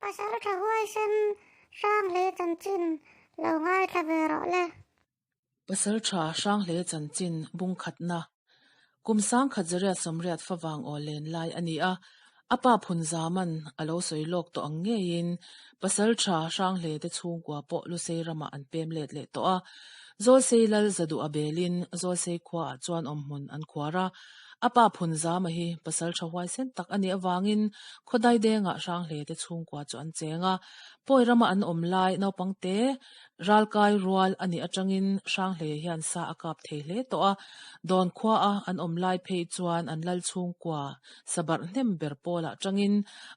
Pasalṭha huaisen Hranghle chanchin lo ngaithla ve rawh le. Pasalṭha Hranghle chanchin bungkhatna Kum sangkhat zariat sawmriat favang aw len lai a ni a, a pa phun zaman a lo sawi lawk tawh ang ngeiin Pasalṭha Hranghle te chhungkua pawh Lusei ramah an pem let leh tawh a. Zawlsei lal Zaduh a belin Zawlsei khuaah chuan awmhmun an khuar a, A pa phun zama hi pasalṭha huaisen tak a nih avangin khawdai dengah Hranghle te chhungkua chu an cheng a. Pawi rama an awm lai naupangte ralkai rual a nih atangin Hranghle hian sa a kap thei hle tawh a. Dawn khuaa an awm lai phei chuan an lal chhungkua sa barh hnem ber pawlah tangin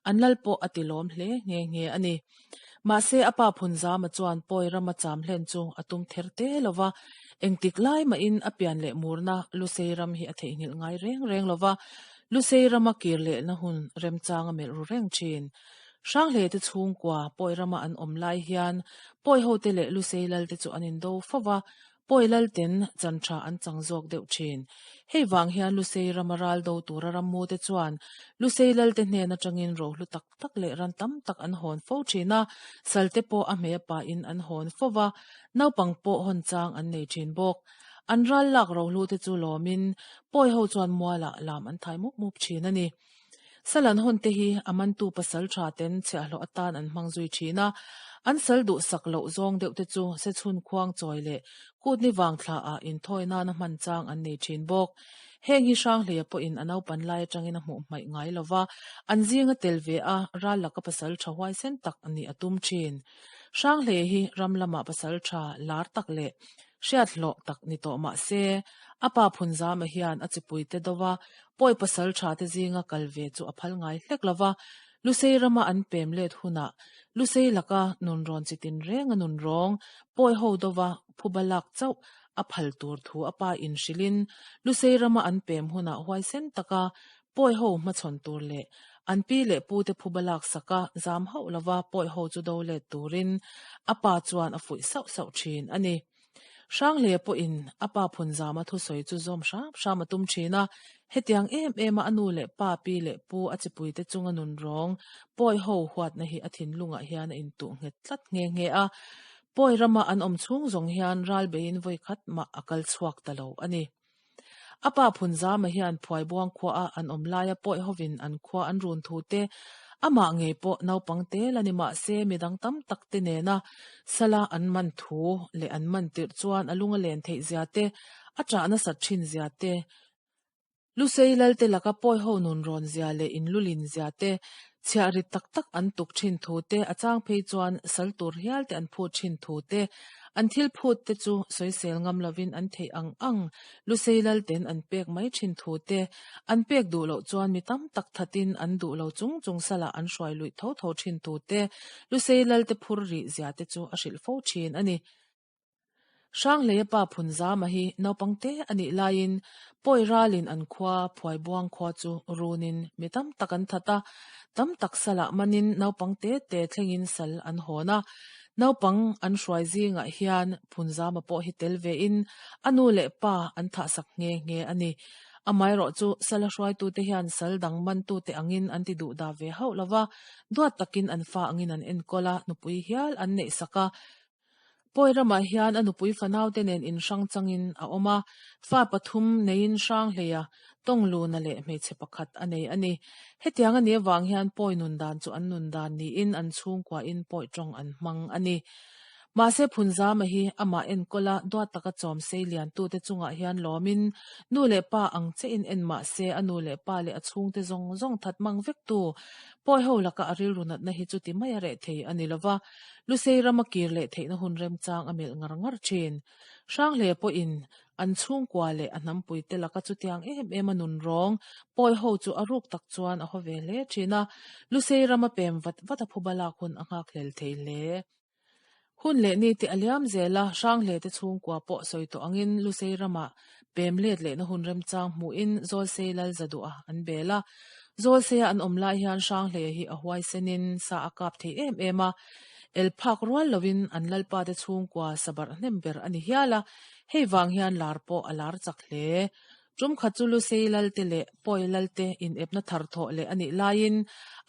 an lal pawh a ti lawm hle nghe nghe a ni. Mahse, a pa Phunzama chuan pawi rama cham hlen chu a tum ther te lo va, engtik lai mahin a pian leh murna Lusei ram hi a theihnghilh ngai reng reng lo va, Lusei rama kir lehna hun remchang a melh ru reng thin. Hranghle te chhungkua pawi rama an awm lai hian pawi hote leh Lusei lalte chu an indo fo va, Pawi Lalten chan tha an chang zawk deuh thin. Hei vang hian Lusei rama ral do tura rammu te chuan Lusei Lalte hnen atangin rohlu tak tak leh ran tam tak an hawn fo thin a, salte pawh a hmei a pahin an hawn fo va, naupang pawh hawn chang an nei thin bawk. An ral lak rohlu te chu lawmin pawi ho chuan mualah lam an thai mup mup thin a ni. Sal an hawn te hi a mantu pasal tha ten chhiahhlawh atan an hmang zui thin a, an sal duhsak loh zawng deuh te chu sechhun khuang chawi leh kutni vang thla ah inthawi nana hman chang an nei thin bawk. Heng hi Hranghleia pawhin a naupan lai atangin a hmuh hmaih ngai lo va, an zinga tel ve a ral laka pasal tha huaisen tak nih a tum thin. Hranghleia hi ram lamah pasal tha lar tak leh Hriat hlawh tak ni tawh mah se, a pa Phunzama hian a chipuite dova pawi pasal tha te zinga kal ve chu a phal ngai hlek lo va, Lusei rama an pem let hunah Lusei laka nunrawn chi tinreng a nunrawng pawi ho dova phuba lak chauh a phal tur thu a pa inhrilhin Lusei rama an pem hunah huaisen taka pawi ho hmachhawn tur leh an pi leh pu te phuba lak saka zam hauh lova pawi ho chu do let turin a pa chuan a fuih sauh sauh thin a ni. Hranghleia pawhin a pa phun zama thusawi chu zawm hram hram a tum thin a, hetiang em em a a nu leh pa pi leh pu a chipui te chunga nun rawng pawi ho huatna hi a thinlungah hian a intuh nghet tlat nghe nghe a, pawi rama an awm chhung zawng hian ral beiin vawikhat mah a kal chhuak ta lo a ni. A pa Phunzama hian Phuaibuang khuaah an awm laia pawi hovin an khua an run thu te, amah ngei pawh naupang te la ni mah se midang tam tak te nena sala an man thu leh an man tirh chuan a lung a len theih zia te, a ṭah nasat ṭhin zia te, Lusei Lalte laka pawi ho nun rawn zia leh inlulin zia te, chhiah rit tak tak an tuk ṭhin thu te, a chang phei chuan sal tur hial te an phut ṭhin thu te, an thil phut te chu sawisel ngam lovin an theih ang ang Lusei Lalten an pek mai ṭhin thu te, an pek duh loh chuan mi tam tak thatin an duh lo chung chung salah an hruai luih tho tho ṭhin thu te, Lusei Lalte phur rih zia te chu a hrilh fo ṭhin a ni. Hranghleia pa Phunzama hi naupang te a nih laiin pawi ralin an khua Phuaibuang khua chu runin mi tam tak an that a, tam tak salah manin naupang te te thlengin sal an hawn a. Naupang an hruai zingah hian Phunzama pawh hi tel vein a nu leh pa an thahsak nghe nghe a ni. Amaherawh chu sala hruaitute hian sal dang mantute angin an ti duh dah ve hauh lo va, duat takin an fa angin an enkawl a, nupui hial an neihsak a. Pawi ramah hian a nupui fanaute nen inhrang changin a awm a, fa pathum neiin hrang hleia tawng luna leh hmeichhe pakhat a nei a ni. Hetiang a nih avang hian pawi nun dan chu an nun dan niin an chhungkuain pawi tawng an hmang a ni. Mahse Phunzama hi amah enkawla duat taka chawm sei liantute chungah hian lawmin nu leh pa ang chein en mahse a nu leh pa leh a chhungte zawng zawng that mang vektu pawi ho laka a rilru natna hi chuti mai a reh thei a ni lova. Lusei rama kir leh theihna hun remchang a melh ngar ngar thin. Hranghlea pawhin an chhungkua leh a hnampuite laka chutiang em em a nun rawng pawi ho chu a ruk tak chuan a haw ve hle thin a, Lusei rama pem vat vat a phuba lak hun a nghakhlel thei hle. Hun leh ni te a liam zel a, Hranghlea te chhungkua pawh sawi tawh angin Lusei rama pem let lehna hun remchang hmuhin Zawlsei lal Zaduha an bel a. Zawlseia an awm lai hian Hranghlea hi a huaisenin sa a kap thei em em a, el phak rual lovin an lalpa te chhungkua sa barh hnem ber a ni hial a, hei vang hian lar pawh a lar chak hle. Tum khat chu Lusei Lalte leh Pawi Lalte inepna thar thawh leh a nih laiin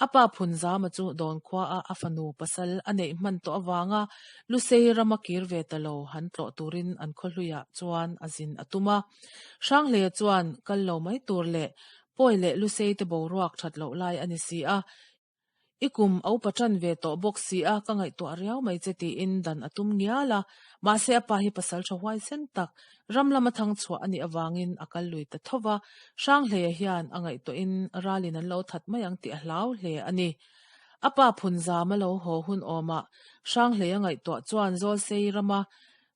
a pa Phunzama chu Dawnkhua-a a fanu pasal a neih hman tawh avanga Lusei rama kir ve ta lo han tlawh turin an khawhluiah chuan a zin a tum a. Hranghleia chuan kal lo mai tur leh Pawi leh Lusei te boruak that loh lai a ni si a, I kum a upa tan ve tawh bawk si a, ka ngaihtuah riau mai che tiin dan a tum ngial a, mahse a pa hi pasal tha huaisen tak, ram lama thang chhuah a nih avangin a kal lui ta tho va, Hranghleia hian a ngaihtuahin ralin an lo that mai ang tih a hlau hle a ni. A pa phun zam a lo haw hun awmah Hranghleia ngaihtuah chuan Zawlsei rama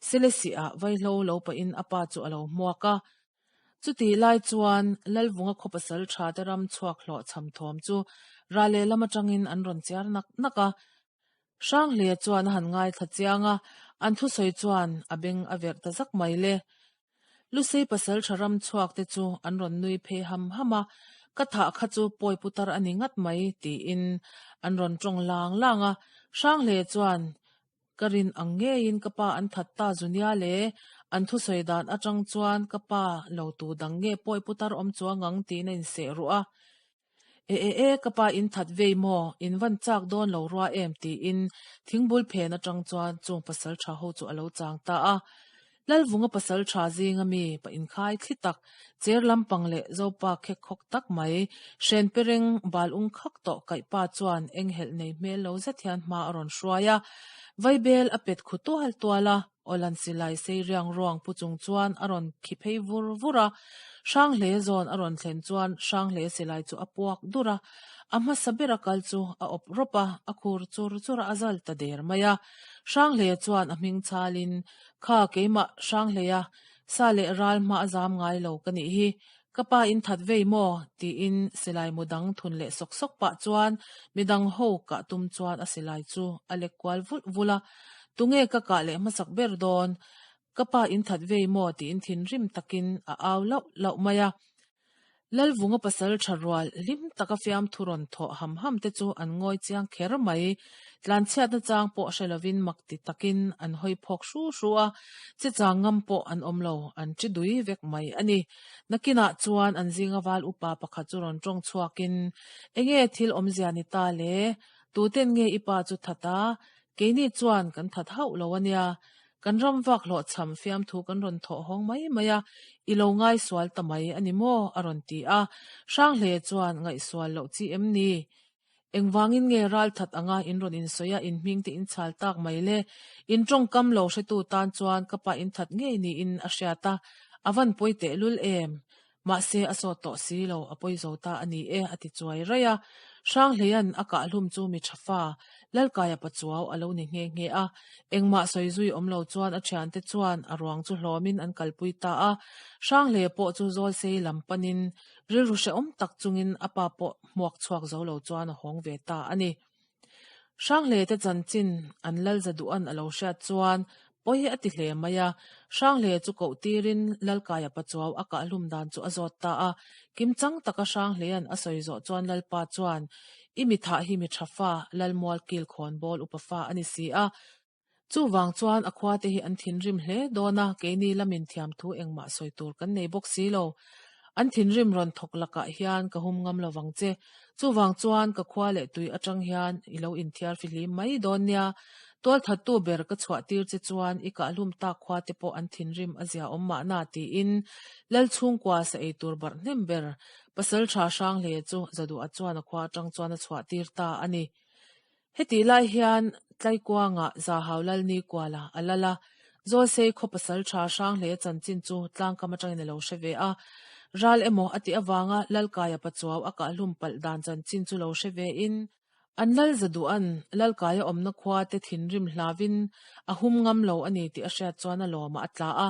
Selesih-ah vaihlo lo pahin a pa chu a lo hmuak a, Chutih lai chuan Lalvunga khaw pasal tha te ram chhuak hlawh chham thawm chu ral lehlam atangin an rawn chiar nak nak a. Hranghleia chuan a han ngaithla chiang a, an thusawi chuan a beng a verh ta zak mai le. Lusei pasal tha ram chhuak te chu an rawn nui phei ham ham a, Ka thah kha chu pawi putar a ni ngat mai tiin an rawn tawng lang lang a. Hranghleia chuan Ka rin ang ngeiin ka pa an that ta zu nia le, an thusawi dan atang chuan ka pa lo tu dang nge pawi putar awm chuang ang tiin a inseh ruh a. E e e, ka pa in that vei maw, in van chak dawn lo rua em tiin thingbul phen atang chuan chung pasal tha ho chu a lo chang ta a. Lalvunga pasal tha zinga mi pa inkhai thli tak, cher lampang leh Zopa khek khawk tak mai, hren pereng bal ung khak tawh kaih pa chuan eng helh nei hmel lo zet hian hma a rawn hruai a. Vaibel a pet khu tual tual a, Awlan silai sei riang ruang pu chung chuan a rawn khi phei vur vur a. Hranghle zawn a rawn thlen chuan Hranghle silai chu a puak dur a, a hmasa bera kal chu a awp rawp a, a khur chur chur a, a zal ta der mai a. Hranghle chuan a hming chalin Kha keimah Hranghleia sa leh ral hma a zam ngai lo ka nih hi, ka pa in that vei maw? tiin silai mu dang thun leh sawk sawk pah chuan midang ho kah tum chuan a silai chu a lek kual vulh vulh a, Tunge ka kah leh hmasak ber dawn? Ka pa in that vei maw? tiin thinrim takin a au lauh lauh mai a. Lalvunga pasal tha rual hlim taka fiamthu rawn thawh ham ham te chu an ngawi chiang kher mai. Tlanchhiatna chang pawh hre lovin mak ti takin an hawi phawk hru hru a, che chang ngam pawh an awm lo, an ṭi dui vek mai a ni. Nakinah chuan an zinga val upa pakhat chu rawn ṭawng chhuakin, Enge thil awmzia ni ta le? Tuten nge i pa chu that a? Keini chuan kan that hauh lo a nia. Kan ram vak hlawhchham fiamthu kan rawn thawh hawng mai mai a, i lo ngaisual ta mai a ni maw? a rawn ti a. Hranghle chuan ngaihsual loh chi em ni? Engvangin nge ral that anga in rawn insawi a, in hming te in chhal tak mai le? In tawngkam lo hretu tan chuan ka pa in that ngei niin a hriat a, a van pawi tehlul em? Mahse, a sawt tawh si lo, a pawi zo ta a ni e, a ti chuai raih a. Hranghleia'n a kahhlum chu mi tha fa, Lalkaia Pachuau a lo ni nghe nghe a. Engmah sawi zui awm lo chuan a thiante chuan a ruang chu hlawmin an kalpui ta a. Hranghleia pawh chu Zawlsei lam panin rilru hrehawm tak chungin a pa pawh hmuak chhuak zo lo chuan a hawng ve ta a ni. Hranghleia te chanchin an Lalza duhan a lo hriat chuan pawi a ti hle mai a, Hranghleia chu koh tirin Lalkaia Pachuau a kahhlum dan chu a zawt ta a. Kimchang taka Hranghleia'n a sawi zawh chuan Lalpa chuan, I mi thah hi mi tha fa, Lalmual kil khawn bawl upa fa a ni si a. Chuvang chuan a khuate hi an thinrim hle dawn a, keini lamin thiamthu engmah sawi tur kan nei bawk si lo. An thinrim rawn thawk lakah hian ka hum ngam lovang che. Chuvang chuan ka khua leh tui atang hian i lo inthiar fihlim mai dawn nia. Tualthattu ber ka chhuah tir che chuan i kahhlum tak khuate pawh an thinrim a zia awm mahna tiin Lalchhungkua sa ei tur barh hnem ber Pasaltha Hranghle chu Zaduha chuan a khua atang chuan a chhuah tir ta a ni. Hetih lai hian Tlaikuangah Zahau Lalni Kuala a lal a, Zawlsei khaw pasal tha Hranghleia chanchin chu tlangkam atangin a lo hre ve a. Ral emaw a tih avanga Lalkaia Pachuau a kahhlum palh dan chanchin chu lo hre ve in, an lal Zaduhan Lalkaia awmna khua te thinrim hlavin a hum ngam lo a ni tih a hriat chuan a lawmah a tla a.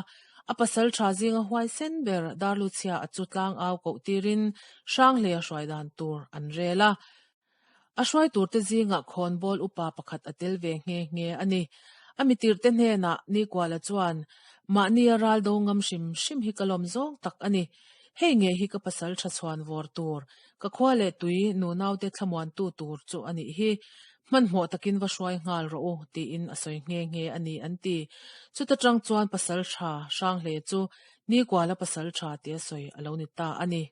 A pasal tha zinga huaisen ber Darluchhia a chu tlangau koh tirin Hranghleia hruai dan tur an rel a. A hruai turte zingah khawnbawl upa pakhat a tel ve nghe nghe a ni. A mitirte hnenah Nikuala chuan, Mahnia ral do ngam hrim hrim hi ka lawm zawng tak a ni. Hei ngei hi ka pasal tha chhuan vawr tur, ka khua leh tui nunaute thlamuantu tur chu a nih hi. Hmanhmawh takin va hruai nghal rawh u, tiin a sawi nghe nghe a ni an ti. Chuta tang chuan pasal tha Hranghle chu Nikuala pasal tha tia sawi a lo ni ta a ni.